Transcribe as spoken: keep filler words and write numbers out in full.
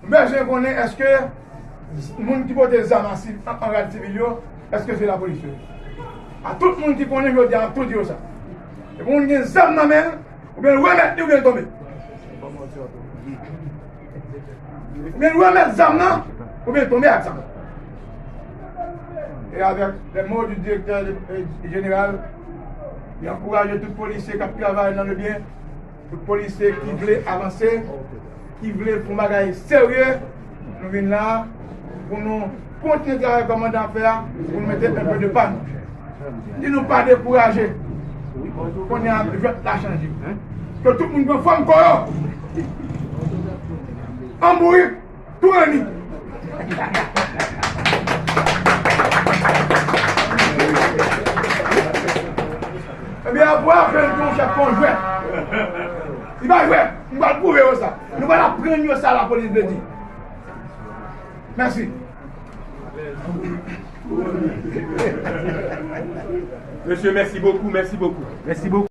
Bezwen konnen èske moun ki pote zam an, an rad sivil yo, èske se lapolis yo ye? A tout moun ki konnen jodi a, m ap tou di yo sa. Depi moun gen zam nan men l, oubyen l remèt li, oubyen l tonbe. Oubyen l remèt zam nan, oubyen l tonbe ak zam nan. E avèk les mots du directeur général, li ankouraje tout polisye k ap travay nan le byen, tout polisye ki vle avanse, ki vle fè yon bagay serye, nou vin la pou nou kontinye travay kòmandan ap fè a, pou nou mete enpe de pa nou. Di nou pa dekouraje. Kounye a, jwèt la chanje. Ke tout moun pran fòm kò yo. An bourik, tou ranni. Ebyen, apre apèl pou yon chèf, pou yon jwèt. Li pa jwèt. M pral pwouve yo sa. Nou pral aprann yo sa lapolis vle di. Mèsi. Mesye, mèsi bokou, mèsi bokou. Mèsi bokou.